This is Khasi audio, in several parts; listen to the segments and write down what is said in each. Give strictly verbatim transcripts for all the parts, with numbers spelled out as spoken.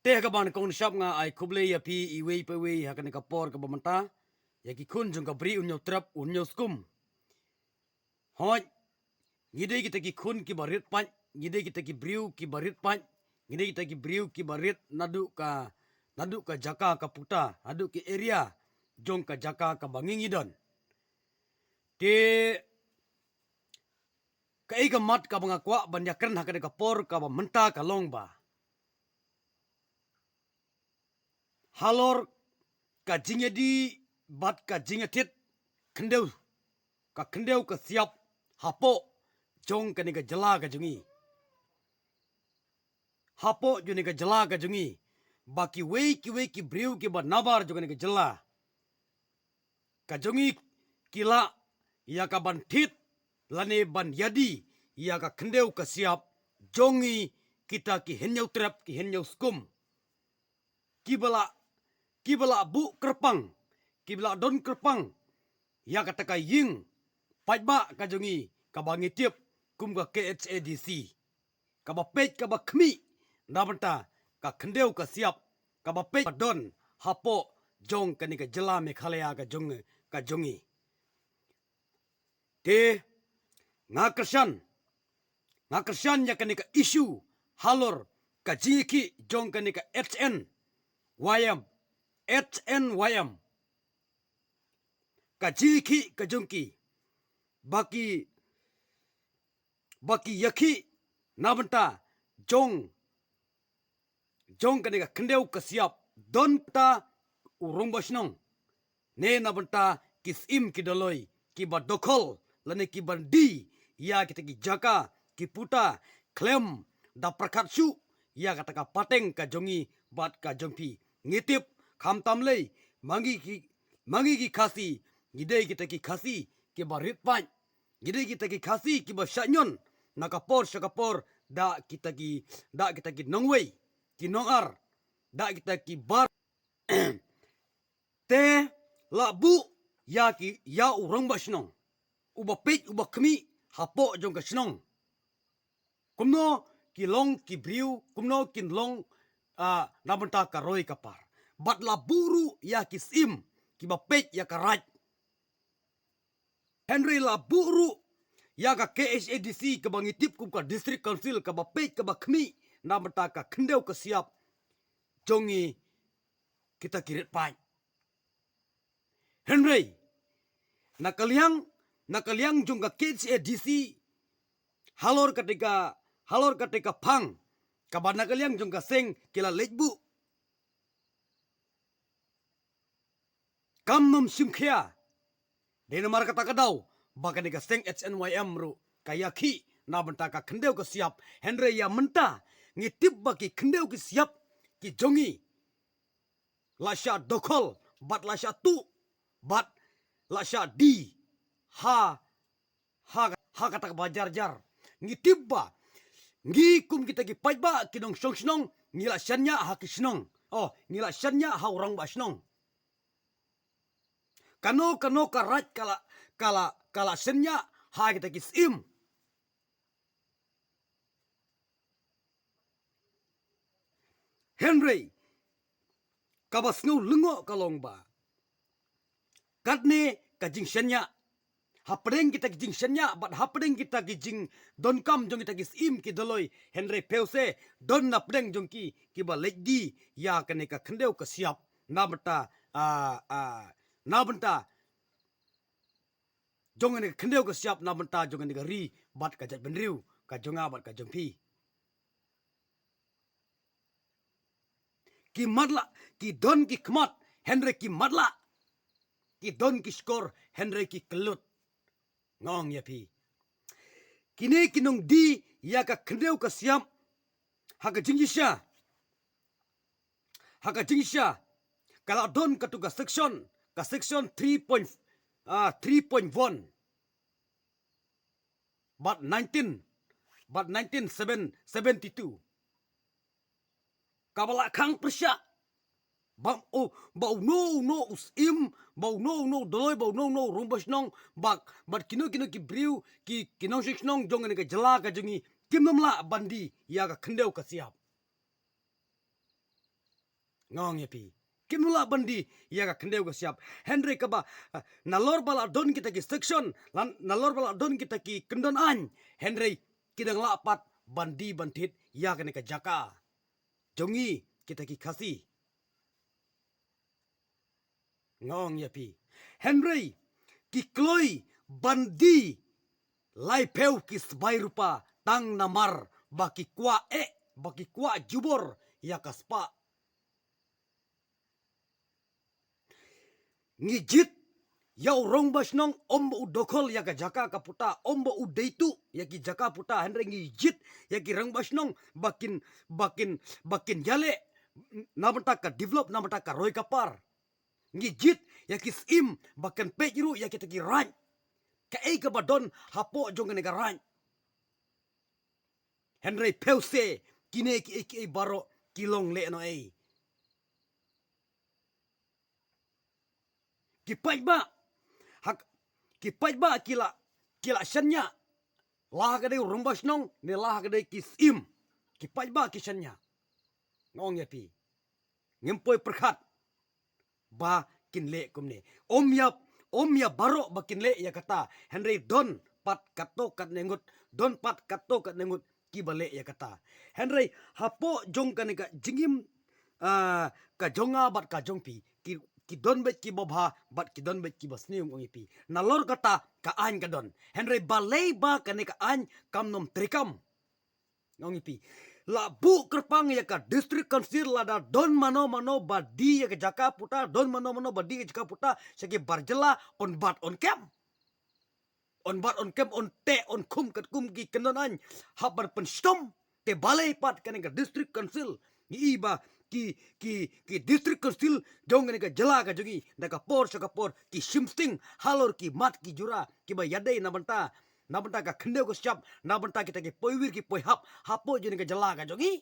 Te ha kaba nyngkong nyngshap nga ai khublei ïa phi iwei pa iwei ha kane ka por kaba mynta. Ïa ki khun jong ka Bri U Hynñiewtrep U Hynñiewskum. Hooid, ngi dei kita ki khun kiba rit paid, ngi dei kita ki briew kiba rit paid, ngi dei kita ki briew kiba rit naduh ka, naduh ka jaka ka puta, naduh ki area jong ka jaka kaba ngi ngi don. Te kaei ka mat kaba nga kwah ban ïakren ha kane ka por kaba mynta ka long ba halor ka jingïadie bad ka jingïathied khyndew, ka khyndew ka siap hapoh jong kane ka jylla ka jong ngi. Hapoh jong kane ka jylla ka jong ngi, ba kiwei kiwei ki briew kiba nabar jong kane ka jylla ka jong ngi ki lah ïa ka ban thied lane ban ïadie ïa ka khyndew ka siap jong ngi kita ki Hynñiewtrep ki Hynñiewskum. Kiba lah, kiba lah buh kyrpang, kiba lah don kyrpang ïa kata ka ïing paidbah ka jong ngi kaba ngi tip kum ka K H A D C. Kaba peit kaba khmih na bynta ka khyndew ka siap kaba peit ba don hapoh jong kane ka jylla Meghalaya ka jong, ka jong ngi. Te nga kyrshan, nga kyrshan ïa kane ka issue halor ka jingïakhih jong kane ka H N Y M, H N Y M. Ka jingïakhih ka jong ki ba ki, ba ki ïakhih na bynta jong, jong kane ka khyndew ka siap don ta u rangbah shnong ne na bynta ki syiem ki dolloi kiba dokhol lane kiba die ïa kita ki jaka ki puta khlem da pyrkhat shuh ïa kata ka pateng ka jong ngi bad ka jong phi. Ngi tip khamtam lei ma ngi ki, ma ngi ki Khasi ngi dei kita ki Khasi kiba rit paid. Ngi dei kita ki Khasi kiba shah ñion na ka por sha ka por da kita ki, da kita ki nongwei ki nongar, da kita ki bar. Te la buh ïa ki, ïa u rangbah shnong uba peit uba khmih hapoh jong ka shnong. Kumno ki long ki briew, kumno kin long, ah, na bynta ka roi ka par. Bad la buh ruh ïa ki syiem kiba peit ïa ka raid. Hynrei la buh ruh ïa ka K H A D C kaba ngi tip kum ka District Council kaba peit kaba khmih na bynta ka khyndew ka siap jong ngi kita ki rit paid. Hynrei na ka liang, na ka liang jong ka K H A D C halor kata ka, halor kata ka phang kaba na ka liang jong ka seng ki la leit buh. Kam nym shim khia. Dei namar kata ka daw ba kane ka seng H N Y M ruh ka ïakhih na bynta ka khyndew ka siap. Hynrei ïa mynta ngi tip ba ki khyndew ki siap ki jong ngi la shah dokhol bad la shah tuh bad la shah die ha, ha, ha kata kaba jar jar. Ngi tip ba ngi kum kita ki paidbah ki nongshong shnong ngi la shaniah ha ki shnong. Oh, ngi la shaniah ha u rangbah shnong. Kano kano ka raid ka la, ka la, ka la shaniah ha kita ki syiem. Hynrei kaba sngew lyngngoh ka long ba katne ka jingshaniah, hapdeng kita ki jingshaniah bad hapdeng kita ki jingdonkam jong kita ki syiem ki dolloi, hynrei pyrshah don na pdeng jong ki kiba leit die ïa kane ka khyndew ka siap na bynta, ah, ah, na bynta jong kane ka khyndew ka siap na bynta jong kane ka ri bad ka jaitbynriew ka jong nga bad ka jong phi. Ki matlah, ki don ki khmat hynrei ki matlah. Ki don ki shkor hynrei ki kyllut. Nga ong ïa phi, kine ki nongdie ïa ka khyndew ka siap ha ka jingshisha, ha ka jingshisha ka la don katu ka section, ka section three point, ah, three point one bad nineteen, bad nineteen seven, seventy-two. Kaba la khang pyrshah ba, oh, ba uno uno u syiem, ba uno uno u dolloi, ba uno uno u rangbah shnong, bad, bad kino kino ki briew ki, ki nongshong shnong jong kane ka jylla ka jong ngi kim nym lah ban die ïa ka khyndew ka siap. Nga ong ïa phi, kim lah ban die ïa ka khyndew ka shyiap. Hynrei kaba, ah, nalor ba la don kita ki section, nalor ba la don kita ki kyndon aiñ, hynrei ki dang lah pat ban die ban thied ïa kane ka jaka jong ngi kita ki Khasi. Nga ong ïa phi, hynrei ki kloi ban die laiphew ki sbai rupa tang namar ba ki kwah eh, ba ki kwah jubor ïa ka spah. Ngi jied ïa u rangbah shnong ym ba u dokhol ïa ka jaka ka puta, ym ba u dei tuh ïa ki jaka puta, hynrei ngi jied ïa ki rangbah shnong ba kin, ba kin, ba kin ïaleh na bynta ka develop, na bynta ka roi ka par. Ngi jied ïa ki syiem ba kan peit ruh ïa kita ki raid, kaei kaba don hapoh jong kane ka raid. Hynrei phi ïohi kine kiei kiei baroh ki long lehnohei. Ki paidbah, hak, ki paidbah ki la, ki la shaniah, la ha ka dei u rangbah shnong ne la ha ka dei ki syiem. Ki paidbah ki shaniah. Nga ong ïa phi, ngim poi pyrkhat ba kin leh kumne. Ym ïa, ym ïa baroh ba kin leh ïa kata, hynrei don pat katto katne ngut, don pat katto katne ngut kiba leh ïa kata. Hynrei hapoh jong kane ka jingim, ah, ka jong nga bad ka jong phi, ki, ki don beit kiba bha bad ki don beit kiba sniew, ong ïa phi. Nalor kata ka aiñ ka don, hynrei balei ba kane ka aiñ kam nym treikam? Nga ong ïa phi, la buh kyrpang ïa ka District Council, lada don mano mano ba die ïa ka jaka puta, don mano mano ba die ïa ka jaka puta sha ki bar jylla, un bat un kem. Un bat un kem, un teh un khum katkum ki kyndon aiñ, hap ban pynshitom. Te balei pat kane ka District Council, ngi i ba ki, ki, ki District Council jong kane ka jylla ka jong ngi, da ka por sha ka por ki shim sting halor ki mat ki jura kiba ïadei na bynta, na bynta ka khyndew ka shyiap, na bynta kita ki poiwir ki poihap hapoh jong kane ka jylla ka jong ngi.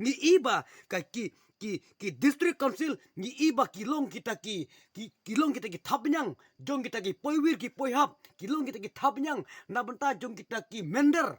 Ngi i ba ka ki, ki, ki District Council, ngi i ba ki long kita ki, ki, ki long kita ki thapniang jong kita ki poiwir ki poihap, ki long kita ki thapniang na bynta jong kita ki mynder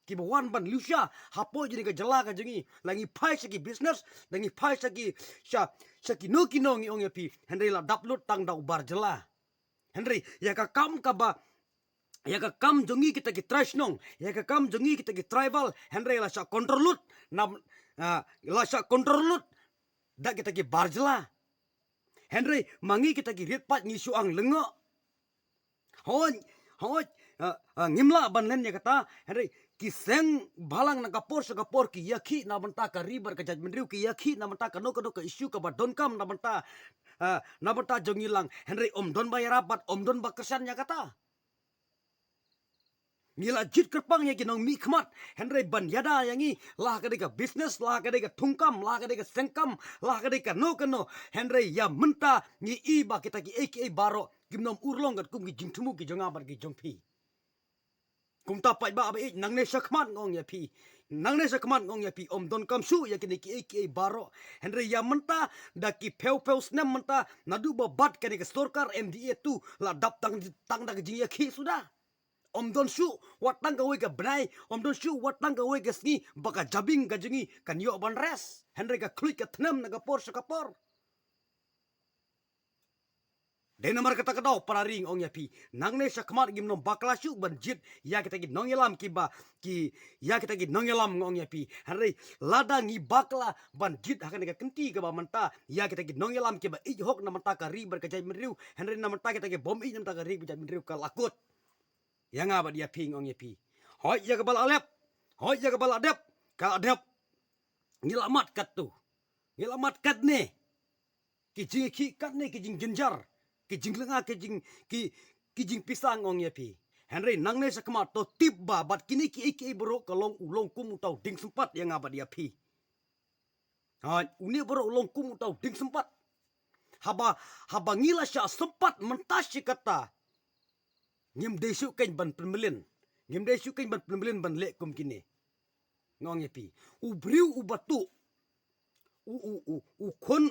kiba wan ban liushai hapoh jong kane ka jylla ka jong ngi. La ngi phai sha ki business, la ngi phai sha ki, sha, sha kino kino, ngi ong ïa phi, hynrei la dap lut tang da u bar jylla. Hynrei ïa ka kam kaba, ïa ka kam jong ngi kita ki trai shnong, ïa ka kam jong ngi kita ki tribal, hynrei la shah control lut, na, ah, la shah control lut da kita ki bar jylla. Hynrei ma ngi kita ki riat paid ngi shu ong lyngngoh. Hooid, hooid, ah, ah, ngim lah ban len ïa kata, hynrei ki seng bhalang na ka por sha ka por ki ïakhih na bynta ka ri bad ka jaitbynriew, ki ïakhih na bynta kano kano ka issue kaba donkam na bynta, ah, na bynta jong ngi lang, hynrei ym don ba ïarap bad ym don ba kyrshan ïa kata. Ngi la jied kyrpang ïa ki nongmihkhmat, hynrei ban ïada ïa ngi, la ka dei ka business, la ka dei ka thungkam, la ka dei ka sengkam, la ka dei kano kano, hynrei ïa mynta ngi i ba kita kiei kiei baroh kim nym urlong katkum ki jingthmu ki jong nga bad ki jong phi. Kumta paidbah ba ïeit, nangne shakhmat nga ong ïa phi, nangne shakhmat nga ong ïa phi, ym donkam shuh ïa kine kiei kiei baroh. Hynrei ïa mynta, da ki phew phew snem mynta, naduh ba bat kane ka sorkar M D A two, la dap tang, tang da ka jingïakhih suda. Ym don shuh wat tang kawei ka bnai, ym don shuh wat tang kawei ka sngi ba ka jabieng ka jong ngi kan ïoh ban rest, hynrei ka khluit ka thnem na ka por sha ka por. Dei namar kata ka daw para ri, nga ong ïa phi, nangne shakhmat ngim nym bakla shuh ban jied ïa kita ki nongïalam kiba, ki, ïa kita ki nongïalam, nga ong ïa phi. Hynrei lada ngi bakla ban jied ha kane ka kynti kaba mynta ïa kita ki nongïalam kiba ïeit hok na bynta ka ri bad ka jaitbynriew, hynrei na bynta kita ki bym ïeit na bynta ka ri bad jaitbynriew, ka la kut. Ïa nga bad ïa phi, nga ong ïa phi, hooid ïa kaba la lep, hooid ïa kaba la dep, ka la dep. Ngi la mad katto, ngi la mad katne. Ki jingïakhih katne, ki jingjynjar, ki jinglynga, ki jing, ki, ki jingpisa, nga ong ïa phi. Hynrei nangne shakhmat to tip ba bad kine kiei kiei baroh ka long, u long kum uta u dieng sympat ïa nga bad ïa phi. Hooid, une baroh u long kum uta u dieng sympat. Haba, haba ngi la shah sympat mynta shi katta, ngim dei shuh kein ban pynmlien, ngim dei shuh kein ban pynmlien ban leh kum kine. Nga ong ïa phi, u briew uba tuh, u, u, u, u khun,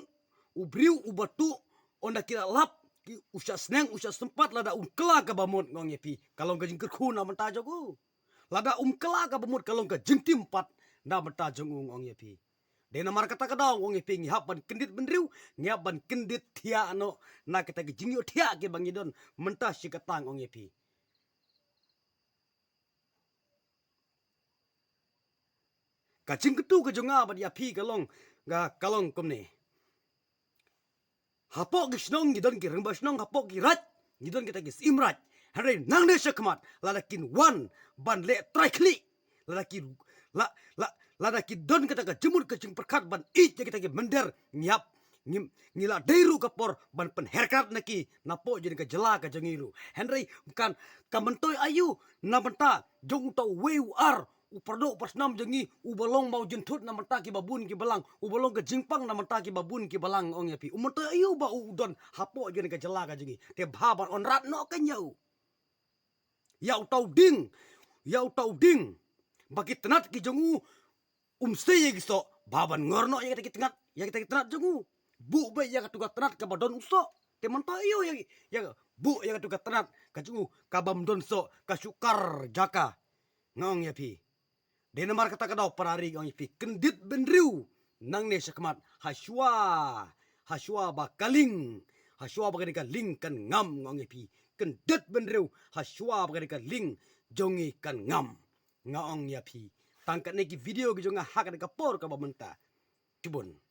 u briew uba tuh, ynda ki la lap, ki, u shah sneng, u shah sympat, lada um kylla kaba mut, nga ong ïa phi, ka long ka jingkyrkhu na bynta jong u. Lada um kylla kaba mut, ka long ka jingtim pat na bynta jong u, nga ong ïa phi. Te namar kata ka daw ong ïa phi ngi hap ban kyndit bynriew, ngi hap ban kyndit thiah noh na kita ki jingïohthiah kiba ngi don mynta shi katta ong ïa phi. Ka jingkyntu ka jong nga bad ïa phi ka long, ka, ka long kumne. Hapoh ki shnong ngi don ki rangbah shnong, hapoh ki raid ngi don kita ki syiem raid. Hynrei nangne shakhmat lada kin wan ban leh trai khlieh, lada ki, la, la, lada ki don kata ka jingmut ka jingpyrkhat ban ïeit ïa kita ki mynder, ngi hap, ngi, ngi la dei ruh ka por ban pynherkrat na ki napoh jong ka jylla ka jong ngi ruh. Hynrei kan, ka myntoi aïu na bynta jong uta uwei u ar, u pyrduh pyrsnam jong ngi, uba long ba u jynthut na bynta kiba bun ki balang, uba long ka jingpang na bynta kiba bun ki balang ong ïa phi. U myntoi aïu ba u don hapoh jong ka jylla ka jong ngi. Te bha ban wanrah noh kein ïa u. Ïa uta u dieng, ïa uta u dieng ba ki tnat ki jong u um sei ïa ki soh, bha ban ngor noh ïa kita ki tnat, ïa kita ki tnat jong u. Buh beit ïa katu ka tnat kaba don u soh. Te myntoi aïu ïa, ïa, buh ïa katu ka tnat ka jong u kabym don soh, ka shu kar jaka. Nga ong ïa phi. Dei namar kata ka daw para ri ong ïa phi, kyndit bynriew nangne shakhmat, hashuwa, hashuwa ba ka lieng, hashuwa ba kane ka lieng kan ngam, nga ong ïa phi. Kyndit bynriew hashuwa ba kane ka lieng jong ngi kan ngam, nga ong ïa phi. Tang katne ki video ki jong nga ha kane ka por kaba mynta. Khublei shibun.